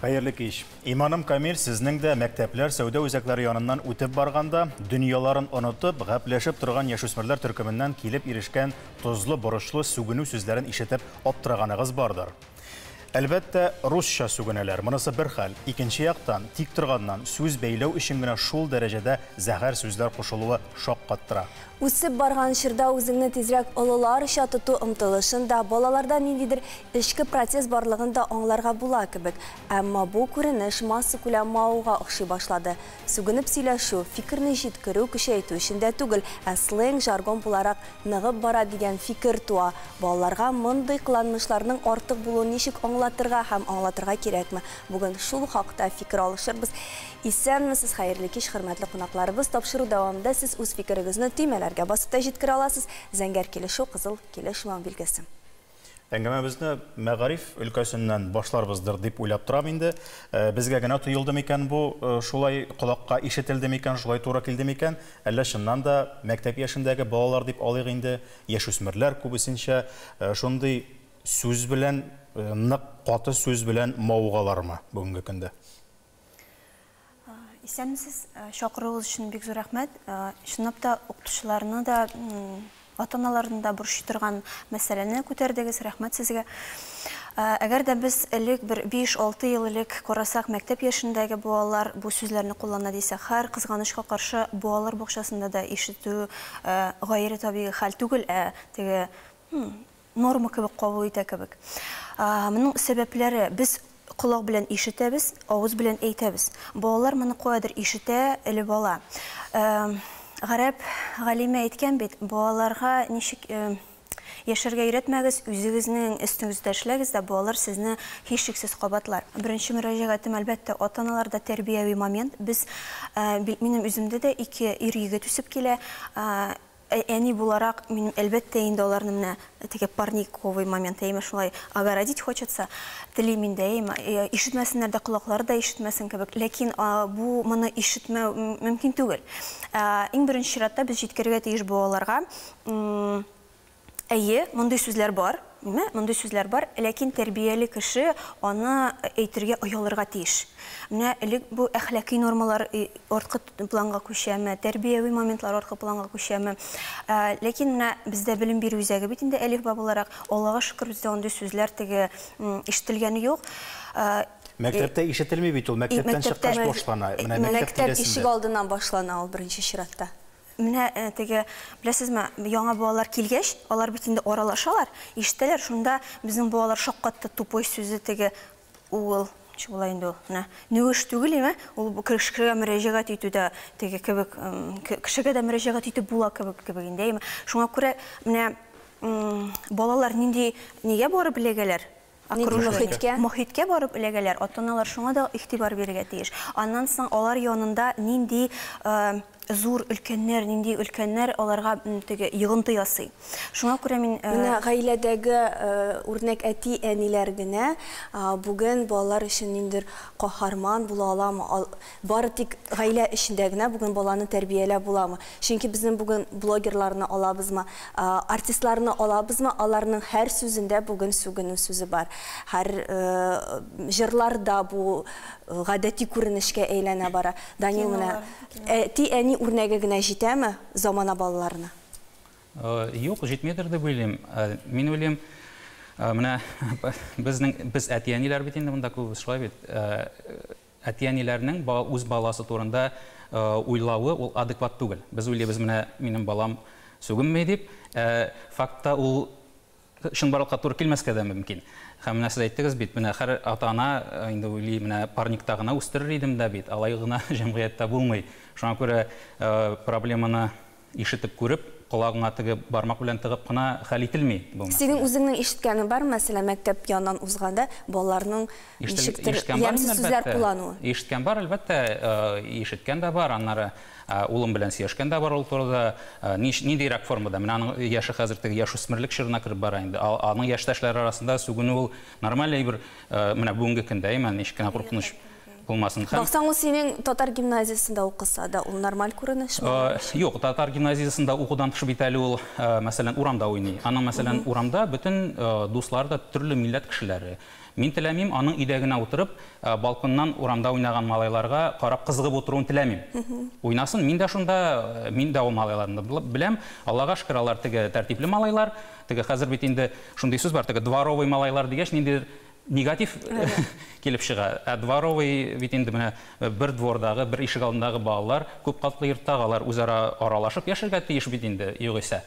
Хәерле кич. Иманым камил, сезнең дә мәктәпләр, сәүдә үзәкләре яныннан үтеп барганда, дөньяларын онытып, гәпләшеп торган яшүсмерләр төркеменнән килеп ирешкән тозлы, борычлы сүгенү сүзләрен ишетеп аптыраганыгыз бардыр. Әлбәттә, русча сүгенәләр. Монысы бер хәл. Икенче яктан, тик торганнан сүз бәйләү өчен генә шул дәрәҗәдә зәһәр сүзләр кушылуы шаккаттыра. Үсеп барган чорда үзеңне тизрәк олыларча тоту омтылышын да, балаларда ниндидер эчке протест барлыгын да аңларга була кебек. Әмма бу күренеш массакүләм мавыгуга охшый башлады. Сүгенеп сөйләшү, фикерне җиткерү, көчәйтү өчен дә түгел, ә сленг, жаргон буларак ныгып бара дигән фикер туа. Балаларга мондый кыланмышларның артык булуын ничек аңлатырга һәм аңлатырга кирәкме? Бүген шул хакта фикер алышырбыз. Исәнмесез, хәерле кич, хөрмәтле кунакларыбыз. Тапшыру дәвамында сез үз фикерегезне төймәләргә басып та җиткерә аласыз. Зәңгәр килешү, кызыл килешмәү билгесе. Әңгәмәбезне мәгариф өлкәсеннән башларбыздыр дип уйлап торам инде. Безгә генә тоелды микән бу, шулай колакка ишетелде микән, шулай туры килде микән? Әллә чыннан да мәктәп яшендәге балалар дип алыйк инде, яшүсмерләр күбесенчә шундый сүз белән, нык каты сүз белән мавыгалармы бүгенге көндә? Исәнмесез, чакыруыгыз өчен бик зур рәхмәт. Чынлап та укытучыларны да, ата-аналарны да борчый торган мәсьәләне күтәрдегез, рәхмәт сезгә. Әгәр дә без элек бер 5-6 ел элек карасак, мәктәп яшендәге балалар бу сүзләрне куллана дисәк, хәер, кызганычка каршы, балалар бакчасында да ишетү гайре табигый хәл түгел, ә теге норма кебек кабул итә кебек. Моның сәбәпләре: без колак белән ишетәбез, авыз белән әйтәбез. Балалар моны каядыр ишетә, элеп ала. Гарәп галиме әйткән бит, балаларга ничек яшәргә өйрәтмәгез, үзегезнең өстегездә эшләгез дә, балалар сезне һичшиксез кабатлар. Беренче мөрәҗәгатем, әлбәттә, ата-аналарда тәрбияви момент. Без, минем үземдә дә ике ир-егет үсеп килә. Әни буларак, мин, әлбәттә инде, аларны менә теге парниковый момент, әйме, шулай огородить хочется, телим инде, әйме, ишетмәсеннәр дә, колаклары да ишетмәсен кебек. Ләкин бу моны ишетмәү мөмкин түгел. Иң беренче чиратта без җиткерергә тиеш балаларга: әйе, мондый сүзләр бар, әйме, мондый сүзләр бар, ләкин тәрбияле кеше аны әйтергә оялырга тиеш. Менә элек бу әхлакый нормалар арткы планга күчәме, тәрбияви моментлар арткы планга күчәме? Ләкин менә бездә белем бирү үзәге бит инде Әлифба буларак, Аллага шөкер, бездә андый сүзләр теге ишетелгәне юк. Мәктәптә ишетелми бит ул, мәктәптән чыккач башлана. Менә мәктәп Мәктәп ишек алдыннан башлана ул беренче чиратта. Менә теге, беләсезме, яңа балалар килгәч, алар бит инде аралашалар, ишетәләр, шунда безнең балалар шаккатты, тупой сүзе теге ул, ничек була инде ул, менә, нүеш түгел име, ул кешегә мөрәҗәгать итү дә теге кебек, кешегә дә мөрәҗәгать итеп була кебек кебек инде, әйеме. Шуңа күрә менә балалар нинди нигә барып эләгәләр? Мохиткә. Мохиткә барып эләгәләр. Ата-аналар шуңа да игътибар бирергә тиеш. Аннан соң алар янында нинди зур өлкәннәр, нинди өлкәннәр аларга теге йогынты ясый. Шуңа күрә мин Менә гаиләдәге үрнәк әти-әниләр генә бүген балалар өчен ниндидер каһарман була аламы? Бары тик гаилә эчендә генә бүген баланы тәрбияләп буламы? Чөнки безнең бүген блогерларны алабызмы, артистларны алабызмы, аларның һәр сүзендә бүген сүгенү сүзе бар. Һәр җырларда бу гадәти күренешкә әйләнә бара. Данил, менә әти-әни үрнәге генә җитәме замана балаларына? Юк, җитмидер дип уйлыйм. Мин уйлыйм, менә безнең, без әти-әниләр бит инде монда күбебез, шулай бит. Әти-әниләрнең үз баласы турында уйлавы ул адекват түгел. Без уйлыйбыз, менә минем балам сүгенми дип, ә фактта ул чынбарлыкка туры килмәскә дә мөмкин. Һәм менә сез әйттегез бит, менә һәр ата-ана инде уйлый, менә парникта гына үстерер идем дә бит, алай гына җәмгыятьтә булмый. Шуңа күрә проблеманы ишетеп күреп, колагыңа теге бармак белән тыгып кына хәл ителми бу мәсьәлә. Синең үзеңнең ишеткәнең бармы, мәсәлән, мәктәп яныннан узганда балаларның ничектер ямьсез сүзләр куллануы? Ишеткән бар, әлбәттә, ишеткән дә бар, аннары улым белән сөйләшкән дә бар ул турыда. Ниндирәк формада? Менә аның яше хәзер теге яшүсмерлек чорына кереп бара инде. Аның яшьтәшләре арасында сүгенү ул нормаль әйбер, менә бүгенге көндә, әйме, ничек кенә куркыныч. Булмасын. Һәм Баксаң, ул синең татар гимназиясендә укыса да, ул нормаль күренешме? Юк, татар гимназиясендә укудан тыш бит әле ул, мәсәлән, урамда уйный. Аның, мәсәлән, урамда бөтен дуслары да төрле милләт кешеләре. Мин теләмим аның өйдә генә утырып, балконнан урамда уйнаган малайларга карап кызыгып утыруын теләмим. Уйнасын, мин дә шунда, мин дә ул малайларны беләм. Аллага шөкер, алар теге тәртипле малайлар. Теге хәзер бит инде шундый сүз бар, теге дворовый малайлар дигәч, ниндидер негатив килеп чыга. Ә дворовый бит инде менә бер двордагы, бер ишек алдындагы балалар, күп катлы йорттагы алар үзара аралашып яшәргә тиеш бит инде, югыйсә.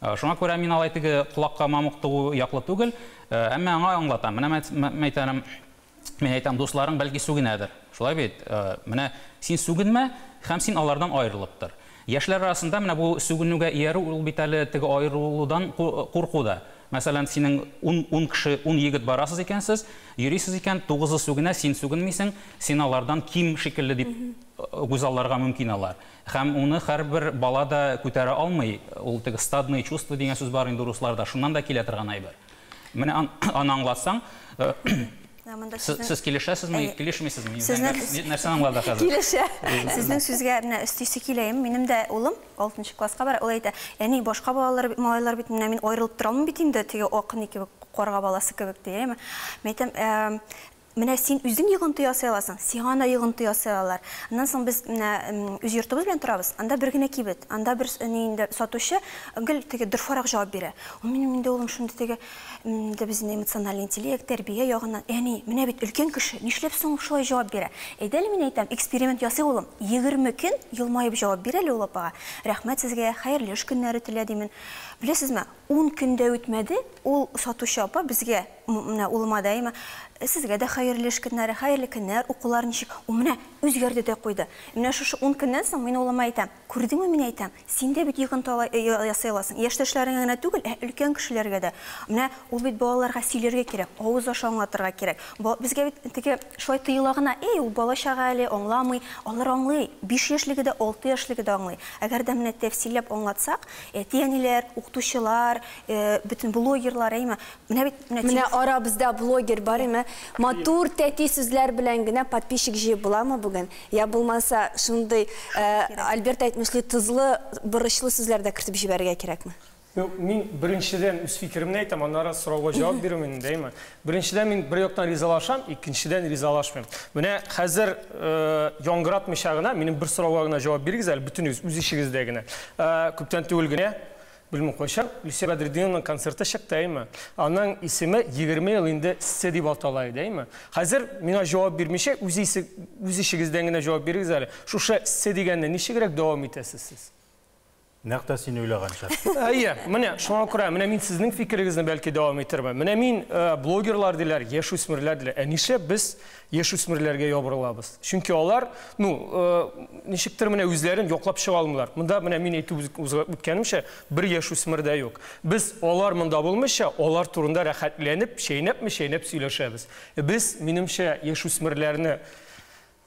Шуңа күрә мин алай теге колакка мамык тыгу яклы түгел, әмма аңа аңлатам. Менә мәйтәм, мин әйтәм, дусларың бәлки сүгенәдер. Шулай бит? Менә син сүгенмә һәм син алардан аерылып тор. Яшьләр арасында менә бу сүгенүгә иярү ул бит әле теге аерылудан курку да. Мәсәлән, синең 10 кеше, 10 егет барасыз икән сез, йөрисез икән, 9-ы сүгенә, син сүгенмисең, син алардан ким шикелле дип күзалларга мөмкин алар. Һәм уны һәрбер бала да күтәрә алмый. Ул теге стадные чувства дигән сүз бар инде русларда, шуннан да килә торган әйбер. Менә аны аңлатсаң, сез килешәсезме, килешмисезме? Нәрсәне аңлады хәзер? Килешә. Сезнең сүзгә менә өстисе киләем. Минем дә улым 6 класска бара, ул әйтә, әни, башка балалар, малайлар бит менә мин аерылып тора алмыйм бит инде, теге акын кебек, карга баласы кебек ди, әйеме? Мин әйтәм, менә син үзең йогынты ясый аласың, сиңа да йогынты ясый алалар. Аннан соң без менә үз йортыбыз белән торабыз, анда бер генә кибет, анда бер инде сатучы гел теге дорфарак җавап бирә. Ул минем инде улым шундый теге, инде безнең эмоциональ интеллект, тәрбия ягыннан, әни, менә бит өлкән кеше, нишләп соң шулай җавап бирә? Әйдә әле, мин әйтәм, эксперимент ясый улым, 20 көн елмаеп җавап бир әле ул апага. Рәхмәт сезгә, хәерле эш көннәре телә димен. Беләсезме, 10 көндә үтмәде, ул сатучы апа безгә, менә улыма да, әйме, сезгә дә хәерле эш көннәре, хәерле көннәр, укулар ничек? Ул менә үзгәрде дә куйды. Менә шушы 10 көннән соң мин улыма әйтәм, күрдеңме, мин әйтәм, син дә бит йогынты ясый аласың. Яшьтәшләреңә генә түгел, ә өлкән кешеләргә дә. Менә ул бит балаларга сөйләргә кирәк, авыз аша аңлатырга кирәк. Безгә бит теге шулай тыела гына, эй, ул бала чага әле аңламый, алар аңлый, 5 яшьлеге дә, 6 яшьлеге дә аңлый. Әгәр дә менә тәфсилләп аңлатсак, әти-әниләр, укытучылар, бөтен блогерлар, әйме, менә бит менә арабызда блогер бар, әйме, матур тәти сүзләр белән генә подписчик җыеп буламы бүген? Я булмаса, шундый Альберт әйтмешли, тозлы, борычлы сүзләр дә кертеп җибәрергә кирәкме? Юк, мин беренчедән үз фикеремне әйтәм, аннары сорауга җавап бирүмен инде, әйме. Беренчедән мин бер яктан ризалашам, икенчедән ризалашмыйм. Менә хәзер яңгыратмыйча гына минем бер сорауга гына җавап бирегез әле, бөтенегез үз ишегездә генә. Күптән түгел генә, белмим кайчан, Люция Бәдретдинованың концерты чыкты, әйме. Аның исеме 20 ел инде Ссе дип атала иде, әйме. Хәзер миңа җавап бирмичә, үз ишегездән генә җавап бирегез әле. Шушы Ссе дигәнне ничегрәк дәвам итәсез сез? Нәкъ тә син уйлаганча. Әйе, менә шуңа күрә, менә мин сезнең фикерегезне бәлки дәвам итермен. Менә мин блогерлар диләр, яшүсмерләр диләр. Ә нишләп без яшүсмерләргә ябырылабыз? Чөнки алар, ну, ничектер менә үзләрен яклап чыга алмыйлар. Монда менә мин әйтеп үткәнемчә, бер яшүсмер дә юк. Без алар монда булмыйча, алар турында рәхәтләнеп, чәйнәпме чәйнәп сөйләшәбез. Без, минемчә, яшүсмерләрне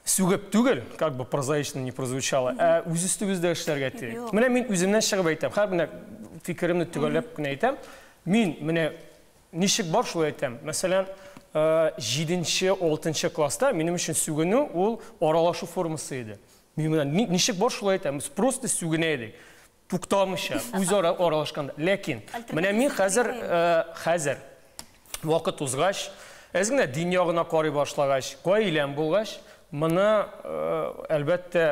сүгеп түгел, как бы прозаично не прозвучало, ә үз өстебездә эшләргә кирәк. Менә мин үземнән чыгып әйтәм, һәр менә фикеремне төгәлләп кенә әйтәм. Мин менә ничек бар шулай әйтәм. Мәсәлән, 7-нче, 6-нчы класста минем өчен сүгенү ул аралашу формасы иде. Мин менә ничек бар шулай әйтәм, без просто сүгенә идек. Туктамыйча, үзара аралашканда. Ләкин менә мин хәзер, хәзер вакыт узгач, әз генә дин ягына карый башлагач, гаиләм булгач, моны, әлбәттә,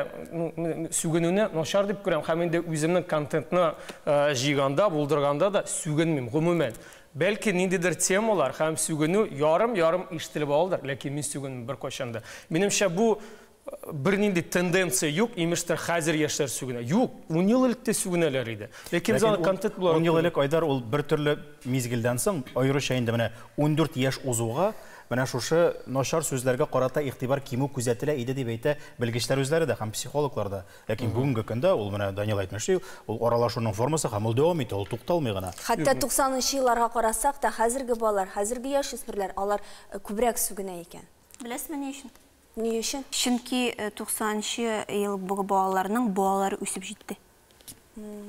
сүгенүне начар дип күрәм һәм инде үземнең контентны җыйганда, булдырганда да сүгенмим гомумән. Бәлки ниндидер темалар һәм сүгенү ярым-ярым ишетелеп алдыр, ләкин мин сүгенмим беркайчан да. Минемчә, бу бернинди тенденция юк, имештер хәзер яшьләр сүгенә. Юк, 10 ел элек тә сүгенәләр иде. Ләкин без аны контент буларак 10 ел элек, Айдар, ул бер төрле мизгелдән соң, аеруча инде менә 14 яшь узуга, менә шушы начар сүзләргә карата игътибар кимү күзәтелә иде дип әйтә белгечләр үзләре дә һәм психологлар да. Ләкин бүгенге көндә ул менә Данил әйтмешли, ул аралашуның формасы һәм ул дәвам итә, ул тукталмый гына. Хәтта 90нчы елларга карасак та, хәзерге балалар, хәзерге яшүсмерләр, алар күбрәк сүгенә икән. Беләсезме ни өчен? Ни өчен? Чөнки 90нчы ел балаларның балалары үсеп җитте.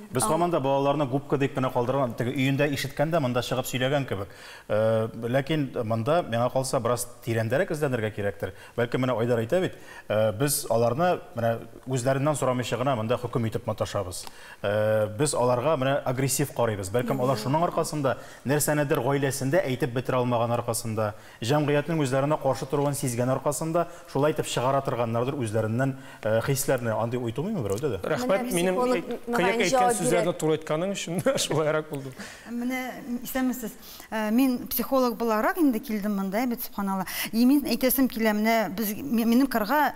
Без һаман да балаларны губка дип кенә калдырган, теге өендә ишеткән дә монда чыгып сөйләгән кебек. Ләкин монда, миңа калса, бераз тирәндәрәк эзләнергә кирәктер. Бәлки менә Айдар әйтә бит, без аларны менә үзләреннән сорамыйча гына монда хөкем итеп маташабыз. Без аларга менә агрессив карыйбыз. Бәлкем алар шуның аркасында нәрсәнедер гаиләсендә әйтеп бетерә алмаган аркасында, җәмгыятьнең үзләренә каршы торуын сизгән аркасында шулай итеп чыгара торганнардыр үзләреннән хисләрне. Андый уй тумыймы берәүдә дә? Рәхмәт, минем кыек әйткән сүзләрне туры әйткәнең өчен шулайрак булды. Менә исәнмесез. Мин психолог буларак инде килдем монда, бит субханалла. И мин әйтәсем килә, менә без минем кырга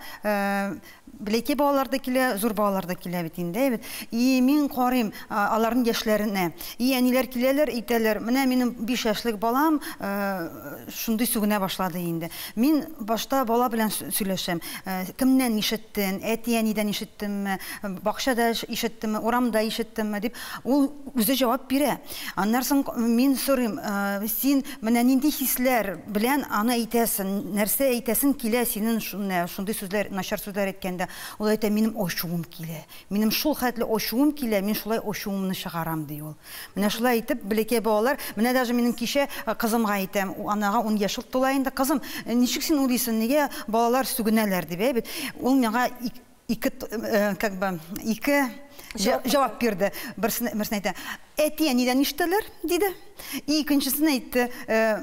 бәләкәй балалар да килә, зур балалар да килә бит инде, бит. И мин карыйм аларның яшьләренә. И әниләр киләләр, әйтәләр, менә минем 5 яшьлек балам шундый сүгенә башлады инде. Мин башта бала белән сөйләшәм. Кемнән ишеттең? Әти-әнидән ишеттеңме? Бакчада ишеттеңме? Урамда ишеттеңме? Дип, ул үзе җавап бирә. Аннан соң мин сорыйм, син менә нинди хисләр белән аны әйтәсең? Нәрсә әйтәсең килә синең шундый сүзләр, начар сүзләр әйткәндә? Ул әйтә, минем ачуым килә. Минем шул хәтле ачуым килә, мин шулай ачуымны чыгарам, ди ул. Менә шулай итеп, бәләкәй балалар, менә даже минем кичә кызымга әйтәм, анага 10 яшь тула инде, кызым, ничек син уйлыйсың, нигә балалар сүгенәләр дип, бит. Ул миңа ике, как бы, ике җавап бирде. Берсен әйтә, әти-әнидән ишетәләр, диде. И икенчесен әйтте,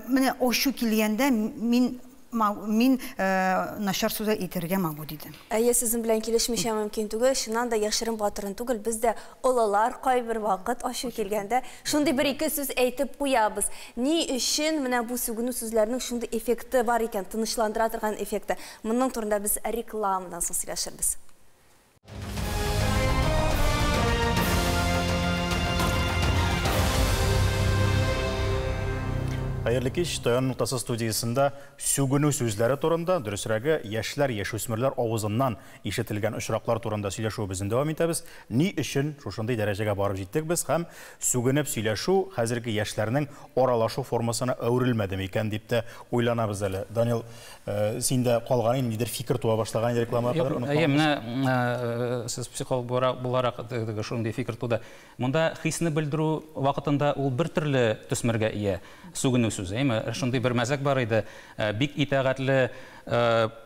менә ачу килгәндә мин начар сүз әйтергә могу, диде. Әйе, сезнең белән килешмичә мөмкин түгел. Чыннан да яшерен батырын түгел, без дә олылар кайбер вакыт ачу килгәндә шундый бер-ике сүз әйтеп куябыз. Ни өчен менә бу сүгенү сүзләренең шундый эффекты бар икән, тынычландыра торган эффекты? Моның турында без рекламадан соң сөйләшербез. Хәерле кич, Таяну ноктасы студиясендә сүгенү сүзләре турында, дөресрәге, яшьләр, яшүсмерләр авызыннан ишетелгән очраклар турында сөйләшүебезне дәвам итәбез. Ни өчен шушындый дәрәҗәгә барып җиттек без һәм сүгенеп сөйләшү хәзерге яшьләрнең аралашу формасына әверелмәде микән дип тә уйланабыз әле. Данил, син дә калган ниндидер фикер туа башлаган рекламага кадәр онытмагыз. Әйе, менә сез психолог буларак шундый фикер туды. Монда хисне белдерү вакытында ул бер төрле төсмергә ия. Сүгенү сүзе, әйме? Шундый бер мәзәк бар иде. Бик итагатьле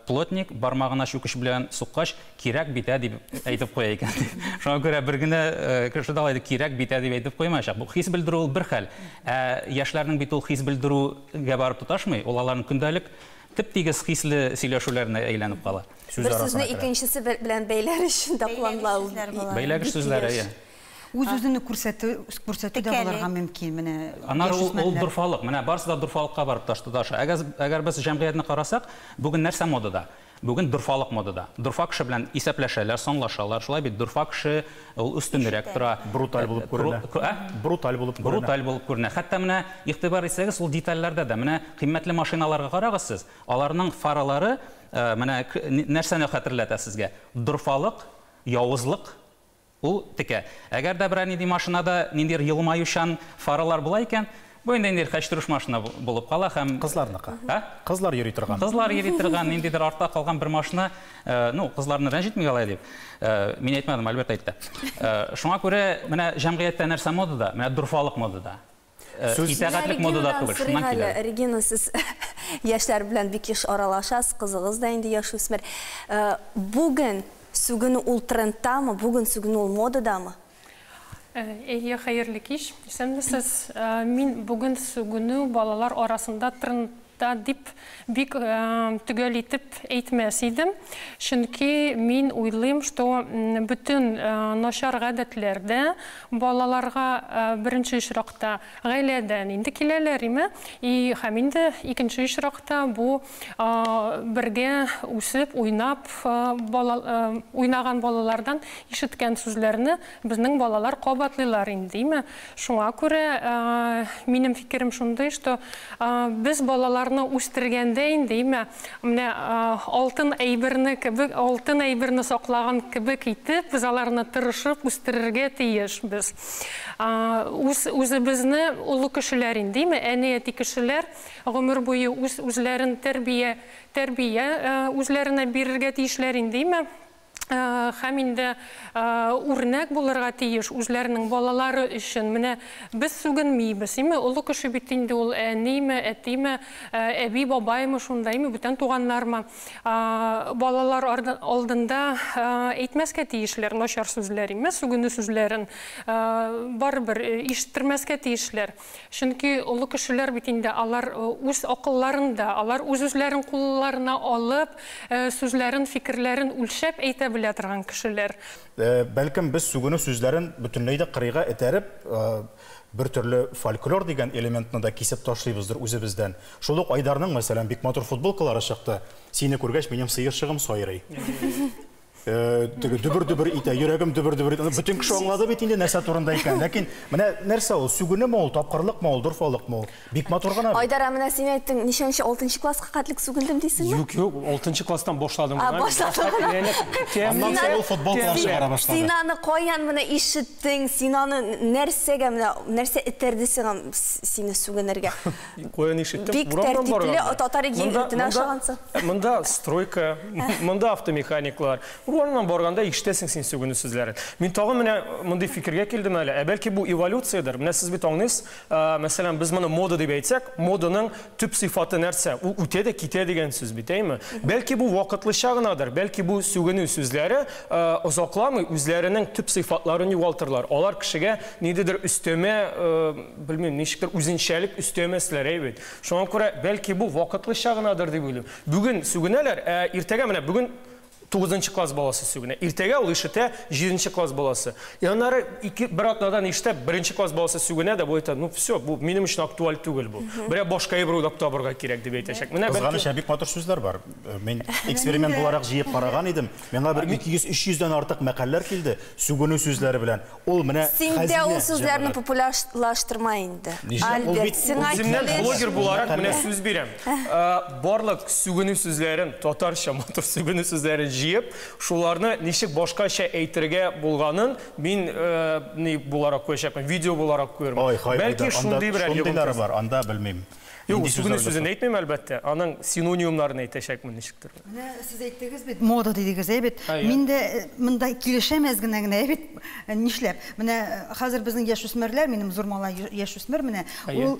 плотник бармагына чүкеч белән суккач, кирәк битә дип әйтеп куя икән. Шуңа күрә бер генә кеше дә алай кирәк битә дип әйтеп куймаячак. Бу хис белдерү ул бер хәл. Ә яшьләрнең бит ул хис белдерүгә барып тоташмый, ул аларның көндәлек тип-тигез хисле сөйләшүләренә әйләнеп кала. Бер сүзне икенчесе белән бәйләр өчен дә кулланыла. Бәйләгеч сүзләр, әйе. Үз-үзеңне күрсәтү дә булырга мөмкин. Менә аннары ул дорфалык. Менә барысы да дорфалыкка барып тоташа. Әгәр без җәмгыятьне карасак, бүген нәрсә модада? Бүген дорфалык модада. Дорфа кеше белән исәпләшәләр, санлашалар. Шулай бит, дорфа кеше ул өстенрәк тора. Бруталь булып күренә. Бруталь булып күренә. Бруталь булып күренә. Хәтта менә игътибар итсәгез, ул детальләрдә дә менә кыйммәтле машиналарга карагыз сез, аларның фаралары менә нәрсәне хәтерләтә сезгә? Дорфалык, явызлык. Ул текә. Әгәр дә берәр нинди машинада ниндидер елмаючан фаралар була икән, бу инде ниндидер хәчтерүш машина булып кала һәм кызларныкы. Кызлар йөри торган. Кызлар йөри торган ниндидер артта калган бер машина, ну, кызларны рәнҗетмик алай дип. Мин әйтмәдем, Альберт әйтте. Шуңа күрә менә җәмгыятьтә нәрсә модада? Менә дорфалык модада. Итагатьлек модада түгел, шуннан килә. Регина, сез яшьләр белән бик еш аралашасыз, кызыгыз да инде яшүсмер. Бүген сүгенү ул трендтамы, бүген сүгенү ул модадамы? Әйе, хәерле кич. Исәнмесез. Мин бүген сүгенү балалар арасында трендта дип бик төгәл итеп әйтмәс идем. Чөнки мин уйлыйм, что бөтен начар гадәтләрдә балаларга беренче очракта гаиләдән инде киләләр име? И һәм инде икенче очракта бу бергә үсеп, уйнап, уйнаган балалардан ишеткән сүзләрне безнең балалар кабатлыйлар инде, име? Шуңа күрә минем фикерем шундый, что без балаларны үстергәндә инде, име, менә алтын әйберне кебек, алтын әйберне саклаган кебек итеп, без аларны тырышып үстерергә тиешбез. Үзебезне олы кешеләр инде, име, әни-әти кешеләр гомер буе үзләрен тәрбия үзләренә бирергә тиешләр инде, име? Һәм инде үрнәк булырга тиеш үзләренең балалары өчен. Менә без сүгенмибез, име? Олы кеше бит инде ул, әниме, әтиме, әби, бабаймы шунда, име, бүтән туганнармы. Балалар алдында әйтмәскә тиешләр начар сүзләр, име, сүгенү сүзләрен барыбер ишеттермәскә тиешләр. Чөнки олы кешеләр бит инде алар үз акылларында, алар үз-үзләрен кулларына алып, сүзләрен, фикерләрен үлчәп әйтә белә торган кешеләр. Бәлкем без сүгенү сүзләрен бөтенләй дә кырыйга этәреп, бер төрле фольклор дигән элементны да кисеп ташлыйбыздыр үзебездән. Шул ук Айдарның, мәсәлән, бик матур футболкалары чыкты. Сине күргәч, минем сыерчыгым сайрый. Теге дөбер-дөбер итә, йөрәгем дөбер-дөбер итә. Бөтен кеше аңлады бит инде нәрсә турында икән. Ләкин менә нәрсә ул? Сүгенүме ул, тапкырлыкмы ул, дорфалыкмы ул? Бик матур гына бит. Айдар, ә менә син әйттең, ничәнче, 6 класска хәтлек сүгендем дисеңме? Юк, юк, 6 класстан башладым гына. Башладың гына. Аннан соң ул футболкалар чыгара башлады. Син аны каян менә ишеттең? Син аны нәрсәгә менә, нәрсә этәрде сиңа сине сүгенергә? Каян ишеттем? Бик тәртипле татар егетенә ошагансың. Монда стройка, монда автомеханиклар. Урамнан барганда ишетәсең син сүгенү сүзләрен. Мин тагын менә мондый фикергә килдем әле. Ә бәлки бу эволюциядер. Менә сез бит аңлыйсыз, мәсәлән, без моны мода дип әйтсәк, моданың төп сыйфаты нәрсә? Ул үтә дә китә дигән сүз бит, әйме? Бәлки бу вакытлыча гынадыр. Бәлки бу сүгенү сүзләре озакламый үзләренең төп сыйфатларын югалтырлар. Алар кешегә ниндидер өстәмә, белмим, ничектер үзенчәлек өстәмәсләр, әй бит. Шуңа күрә, бәлки бу вакытлыча гынадыр дип уйлыйм. Бүген сүгенәләр, ә иртәгә менә бүген 9 класс баласы сүгенә. Иртәгә ул ишетә 7 класс баласы. И аннары ике, бер атнадан ишетә 1 класс баласы сүгенә дә, бу әйтә, ну все, бу минем өчен актуаль түгел бу. Берәр башка әйбер уйлап табырга кирәк дип әйтәчәк. Менә бәлки Кызганыч, бик матур сүзләр бар. Мин эксперимент буларак җыеп караган идем. Миңа бер 200-300дән артык мәкальләр килде сүгенү сүзләре белән. Ул менә Син дә ул сүзләрне популярлаштырма инде. Альберт, сиңа Үземнән блогер буларак менә сүз бирәм. Барлык сүгенү сүзләрен, татарча матур сүгенү сүзләрен җыеп, шуларны ничек башкача әйтергә булганын мин ни буларак куячакмын, видео буларак куярмын. Бәлки шундый берәр шундыйлары бар, анда белмим. Юк, сүгенү сүзен әйтмим, әлбәттә. Аның синонимнарын әйтәчәкмен ничектер. Менә сез әйттегез бит, мода дидегез, әй бит. Мин дә монда килешәм әз генә генә, әй бит. Нишләп? Менә хәзер безнең яшүсмерләр, минем зур малай яшүсмер менә, ул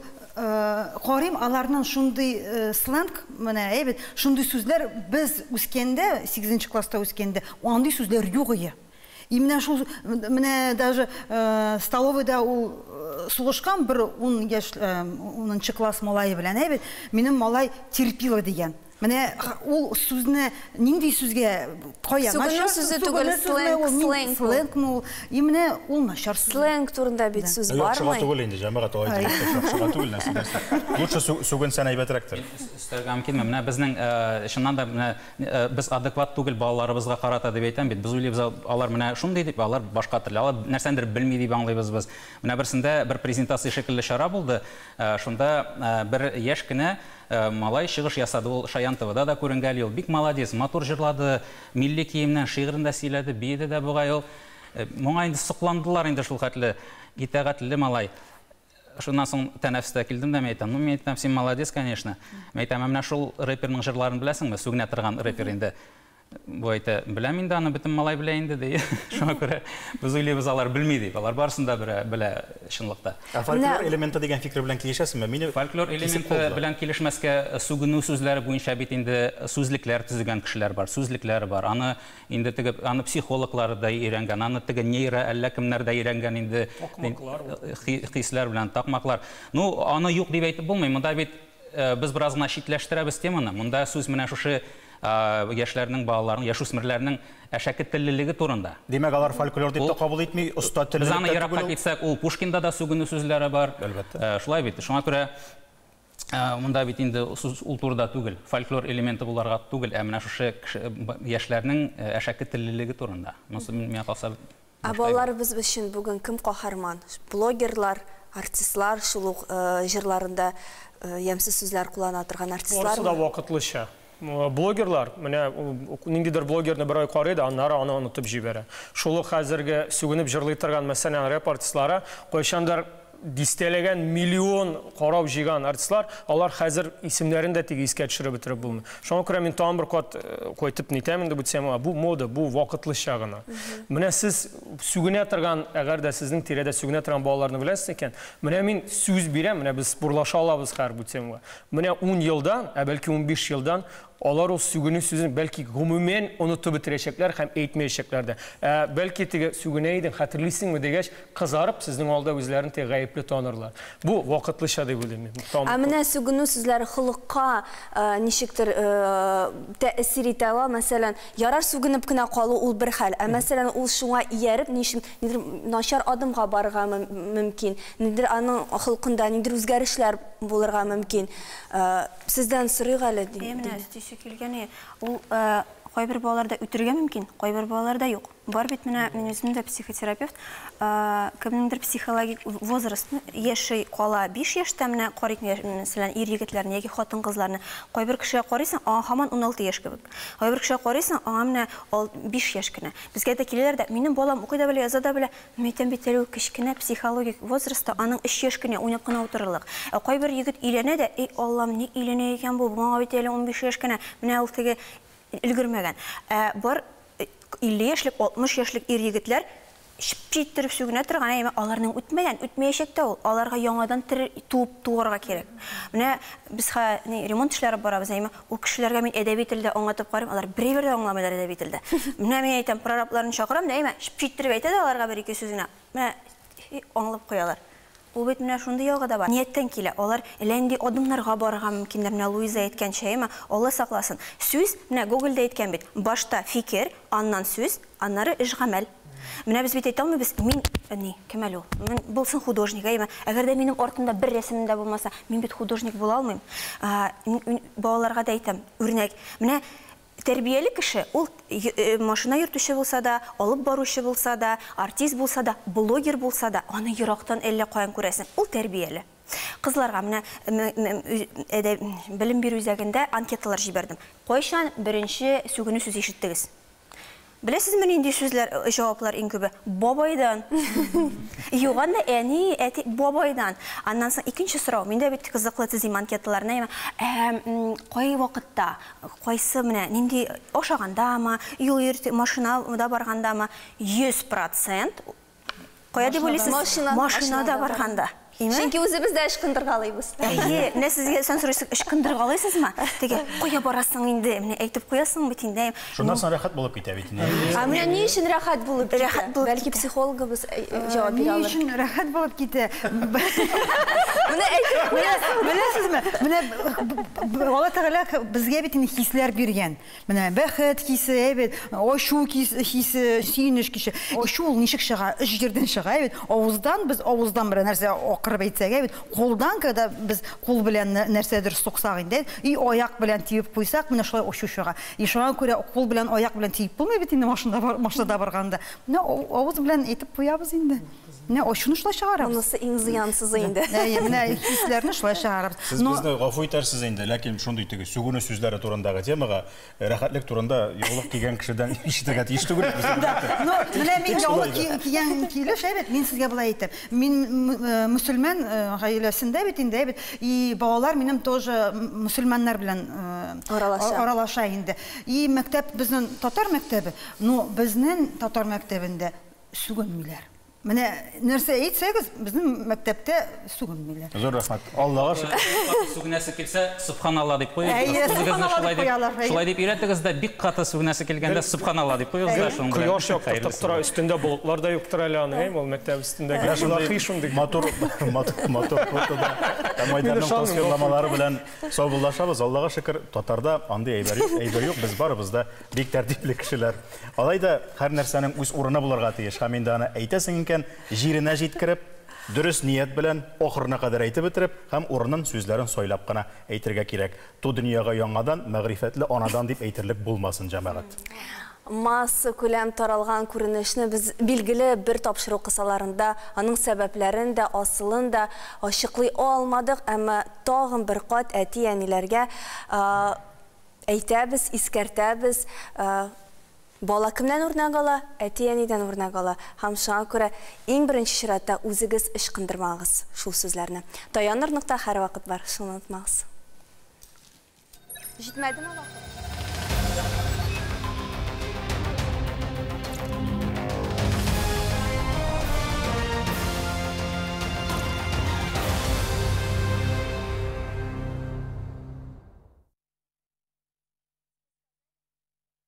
карыйм, аларның шундый сленг, менә, әй бит, шундый сүзләр без үскәндә, 8 класста үскәндә, андый сүзләр юк иде. И менә шул, менә даже столовыйда ул сугышкан бер 10 яшь, 10 класс малае белән, әй бит, минем малай терпила дигән. Менә ул сүзне нинди сүзгә кая? Сүгенү сүзе түгел, сленг, сленг. Сленгмы ул? И менә ул начар сүз. Сленг турында бит сүз бармый. Яхшыга түгел инде, җәмәгать, алай дип яхшыга түгел нәрсә. Лучше сүгенсән әйбәтрәктер. Өстәргә мөмкинме? Менә безнең чыннан да менә без адекват түгел балаларыбызга карата дип әйтәм бит. Без уйлыйбыз, алар менә шундый дип, алар башка төрле, алар нәрсәндер белми дип аңлыйбыз без. Менә берсендә бер презентация шикелле чара булды. Шунда бер яшь кенә малай чыгыш ясады, ул Шаян ТВда да күренгәли, ул бик молодец, матур җырлады, милли киемнән шигырен дә сөйләде, биеде дә бугай ул. Моңа инде сокландылар инде шул хәтле, итагатьле малай. Шуннан соң тәнәфестә килдем дә, мин әйтәм, ну, мин әйтәм, син молодец, конечно. Мин әйтәм, ә менә шул рэперның җырларын беләсеңме? Сүгенә торган рэпер инде. Бу әйтә, беләм инде аны, бөтен малай белә инде, ди. Шуңа күрә без уйлыйбыз, алар белми дип. Алар барысын да белә чынлыкта. Ә фольклор элементы дигән фикер белән килешәсеңме? Мине фольклор элементы белән килешмәскә, сүгенү сүзләре буенча бит инде сүзлекләр төзегән кешеләр бар, сүзлекләр бар. Аны инде теге, аны психологлар да өйрәнгән, аны теге нейро әллә кемнәр дә өйрәнгән инде. Такмаклар. Хисләр белән такмаклар. Ну, аны юк дип әйтеп булмый. Монда бит без бераз гына читләштерәбез теманы. Монда сүз менә шушы яшьләрнең, балаларның, яшүсмерләрнең әшәке теллелеге турында. Димәк, алар фольклор дип тә кабул итми, оста теллелек. Без аны еракка китсәк, ул Пушкинда да сүгенү сүзләре бар. Әлбәттә. Шулай бит. Шуңа күрә монда бит инде сүз ул турыда түгел, фольклор элементы буларга түгел, ә менә шушы яшьләрнең әшәке теллелеге турында. Монысы миңа калса. Ә балаларыбыз өчен бүген кем каһарман? Блогерлар, артистлар, шул ук җырларында ямьсез сүзләр куллана торган артистлар. Барысы да вакытлыча. Блогерлар, менә ниндидер блогерны бер ай карый да, аннары аны онытып җибәрә. Шул ук хәзерге сүгенеп җырлый торган, мәсәлән, рэп артистлары кайчандыр Дистәләгән миллион карау җыйган артистлар, алар хәзер исемнәрен дә теге искә төшереп бетереп булмый. Шуңа күрә мин тагын бер кат кайтып нитәм инде бу темага. Бу мода, бу вакытлыча гына. Менә сез сүгенә торган, әгәр дә сезнең тирәдә сүгенә торган балаларны беләсез икән, менә мин сүз бирәм, менә без спорлаша алабыз хәзер бу темага. Менә 10 елдан, ә бәлки 15 елдан алар ул сүгенү сүзен бәлки гомумән онытып бетерәчәкләр һәм әйтмәячәкләр дә. Ә бәлки теге сүгенә идең, хәтерлисеңме дигәч, кызарып сезнең алда үзләрен теге гаепле танырлар. Бу вакытлыча дип уйлыйм мин. Ә менә сүгенү сүзләре холыкка ничектер тәэсир итә ала. Мәсәлән, ярар сүгенеп кенә калу ул бер хәл. Ә мәсәлән, ул шуңа ияреп ничек нидер начар адымга барырга мөмкин. Нидер аның холкында нидер үзгәрешләр булырга мөмкин. Сездән сорыйк әле. Менә өстисе килгәне, ул кайбер балаларда үтергә мөмкин, кайбер балаларда юк. Бар бит менә мин үзем дә психотерапевт, кемнеңдер психологик возраст яши кала 5 яшьтә, менә карыйк, мәсәлән, ир егетләрне яки хатын-кызларны. Кайбер кешегә карыйсың, аңа һаман 16 яшь кебек. Кайбер кешегә карыйсың, аңа менә 5 яшь кенә. Безгә дә киләләр дә, минем балам укый да белә, яза да белә. Мин әйтәм бит әле ул кечкенә психологик возрастта, аның 3 яшь кенә уйнап кына утырырлык. Ә кайбер егет өйләнә дә, эй Аллам, ник өйләнә икән бу? Моңа бит әле 15 яшь кенә. Менә ул теге өлгермәгән. Ә бар 50 яшьлек, 60 яшьлек ир егетләр чип иттереп сүгенә торган, әмма аларның үтмәгән, үтмәячәк тә ул. Аларга яңадан туып туарга кирәк. Менә без ремонт эшләре барабыз, әмма ул кешеләргә мин әдәби телдә аңлатып карыйм, алар берәү дә аңламыйлар әдәби телдә. Менә мин әйтәм, прорабларын чакырам, әмма чип иттереп әйтә дә аларга бер-ике сүз генә. Менә аңлап куялар. Ул бит менә шундый ягы да бар. Нияттән килә. Алар әллә нинди адымнарга барырга мөмкиннәр. Менә Луиза әйткәнчә, әмма Алла сакласын. Сүз, менә Гогольдә әйткән бит, башта фикер, аннан сүз, аннары эш гамәл. Менә без бит әйтә алмыйбыз, мин ни, кем әле ул? Мин булсын художник, әйме? Әгәр дә минем артымда бер рәсемем дә булмаса, мин бит художник була алмыйм. Балаларга да әйтәм, үрнәк. Менә тәрбияле кеше, ул машина йөртүче булса да, алып баручы булса да, артист булса да, блогер булса да, аны ерактан әллә каян күрәсең. Ул тәрбияле. Кызларга менә белем бирү үзәгендә анкеталар җибәрдем. Кайчан беренче сүгенү сүз ишеттегез? Беләсезме нинди сүзләр, җаваплар иң күбе? Бабайдан. Юк, анда әни, әти, бабайдан. Аннан соң икенче сорау. Мин дә бит кызыклы төзим анкеталарны. Кай вакытта, кайсы менә нинди ашагандамы, юл йөртә, машинада баргандамы? 100%. Кая дип уйлыйсыз? Машинада барганда. Чөнки үзебез дә ычкындыргалыйбыз. Әйе, менә сезгә сан сорыйсыз, ычкындыргалыйсызмы? Теге, кая барасың инде? Менә әйтеп куясың бит инде. Шуннан соң рәхәт булып китә бит инде. Ә менә ни өчен рәхәт булып китә? Бәлки психологыбыз җавап бирә алыр. Ни өчен рәхәт булып китә? Менә әйтеп куясың. Беләсезме? Менә Алла Тәгалә безгә бит инде хисләр биргән. Менә бәхет хисе, әйбәт, ачу хисе, сөенеч хисе. Ачу ул ничек чыга? Өч җирдән чыга, әйбәт. Авыздан без авыздан бер нәрсә акырып әйтсәк, әйбәт. Кулдан, когда без кул белән нәрсәдер суксак инде, и аяк белән тибеп куйсак, менә шулай ачу чыга. И шуңа күрә кул белән аяк белән тиеп булмый бит инде машинада барганда. Менә авыз белән әйтеп куябыз инде. Менә ачуны шулай чыгарабыз. Монысы иң зыянсызы инде. Әйе, менә хисләрне шулай чыгарабыз. Сез безне гафу итәрсез инде, ләкин шундый теге сүгенү сүзләре турындагы темага рәхәтлек турында яулык кигән кешедән ишетергә тиеш түгел. Ну, менә мин яулык кигән килеш, әйбәт, мин сезгә болай әйтәм. Мин мөселман гаиләсендә бит инде, әйбәт, и балалар минем тоже мөселманнар белән аралаша инде. И мәктәп безнең татар мәктәбе, но безнең татар мәктәбендә сүгенмиләр. Менә нәрсә әйтсәгез, безнең мәктәптә сүгенмиләр. Зур рәхмәт. Аллага шөкер. Сүгенәсе килсә, субханалла дип куегыз. Үзегезне шулай дип өйрәтегез дә, бик каты сүгенәсе килгәндә субханалла дип куегыз да шуның белән. Кояш яктыртып тора, өстендә болытлар да юктыр әле аның, ул мәктәп өстендәге. Шундый матур матур фотода Майданның тасвирламалары белән саубуллашабыз. Аллага шөкер, татарда андый әйбер юк, без барыбыз да бик тәртипле кешеләр. Алай да һәр нәрсәнең үз урыны булырга тиеш. Һәм инде аны әйтәсең икән, җиренә җиткереп, дөрес ният белән ахырына кадәр әйтеп бетереп һәм урынын сүзләрен сайлап кына әйтергә кирәк. Ту дөньяга яңадан мәгърифәтле анадан дип әйтерлек булмасын, җәмәгать. Масса күләм таралган күренешне без билгеле бер тапшыру кысаларында аның сәбәпләрен дә, асылын да ачыклый алмадык, әмма тагын бер кат әти-әниләргә әйтәбез, искәртәбез. Бала кемнән үрнәк ала? Әти-әнидән үрнәк ала. Һәм шуңа күрә иң беренче чиратта үзегез ычкындырмагыз шул сүзләрне. Таяныр нокта һәрвакыт бар, шуны онытмагыз. Җитмәдеме вакыт?